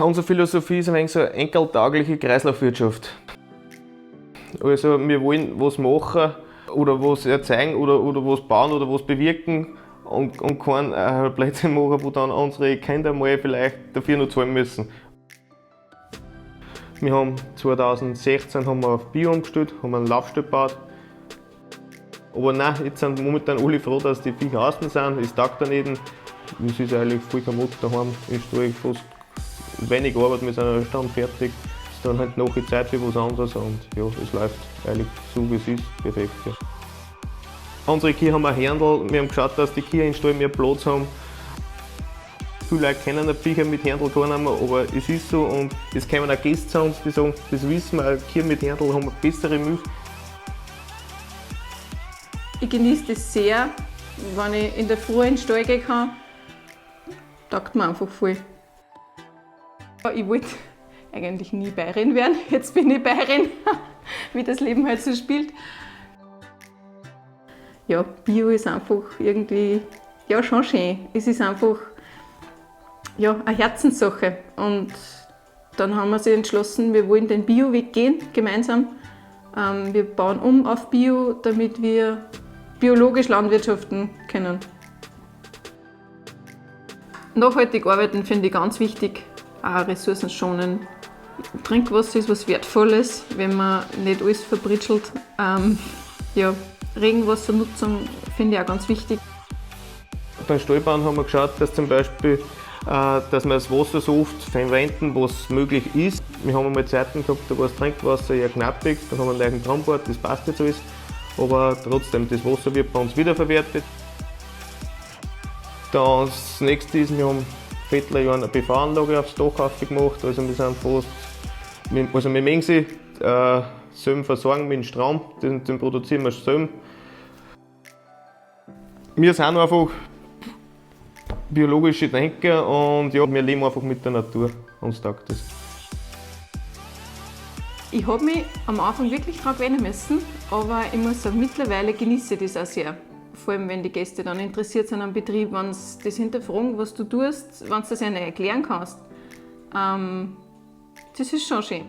Unsere Philosophie ist ein wenig so eine enkeltaugliche Kreislaufwirtschaft. Also wir wollen was machen oder was erzeugen oder was bauen oder was bewirken und keinen Blödsinn machen, wo dann unsere Kinder mal vielleicht dafür noch zahlen müssen. Wir haben 2016 haben wir auf Bio umgestellt, haben einen Laufstall gebaut. Aber nein, jetzt sind momentan alle froh, dass die Viecher außen sind. Es taugt da nicht. Es ist eigentlich voll kamott daheim. Ich stelle fast wenig Arbeit, wir sind eine Stunde fertig. Es ist dann halt noch die Zeit für was anderes und ja, es läuft eigentlich so, wie es ist, perfekt. Ja. Unsere Kühe haben ein Herndl. Wir haben geschaut, dass die Kühe im Stall mehr Platz haben. Viele Leute kennen die Viecher mit Herndl gar nicht mehr, aber es ist so und es kommen auch Gäste zu uns, die sagen, das wissen wir, Kühe mit Herndl haben bessere Milch. Ich genieße das sehr, wenn ich in der Früh in den Stall gehen kann. Taugt mir einfach voll. Ich wollte eigentlich nie Bäuerin werden, jetzt bin ich Bäuerin, wie das Leben halt so spielt. Ja, Bio ist einfach irgendwie, ja, schon schön. Es ist einfach, ja, eine Herzenssache. Und dann haben wir sich entschlossen, wir wollen den Bio-Weg gehen, gemeinsam. Wir bauen um auf Bio, damit wir biologisch landwirtschaften können. Nachhaltig arbeiten finde ich ganz wichtig, auch Ressourcen schonen. Trinkwasser ist was Wertvolles, wenn man nicht alles verbritschelt. Ja, Regenwassernutzung finde ich auch ganz wichtig. Beim Stallbauen haben wir geschaut, dass zum Beispiel, dass wir das Wasser so oft verwenden, was möglich ist. Wir haben einmal Zeiten gehabt, da war das Trinkwasser eher knappig, dann haben wir einen neuen Brunnen gebaut, das passt jetzt alles. Aber trotzdem, das Wasser wird bei uns wiederverwertet. Dann das nächste ist, wir haben vor Jahren eine PV-Anlage aufs Dach gemacht. Also wir sind fast, also wir mögen sie selber versorgen mit dem Strom, den produzieren wir selber. Wir sind einfach biologische Denker und ja, wir leben einfach mit der Natur. Uns taugt das. Ich habe mich am Anfang wirklich daran gewöhnen müssen, aber ich muss sagen, mittlerweile genieße ich das auch sehr. Vor allem, wenn die Gäste dann interessiert sind am Betrieb, wenn sie das hinterfragen, was du tust, wenn du das ihnen erklären kannst. Das ist schon schön.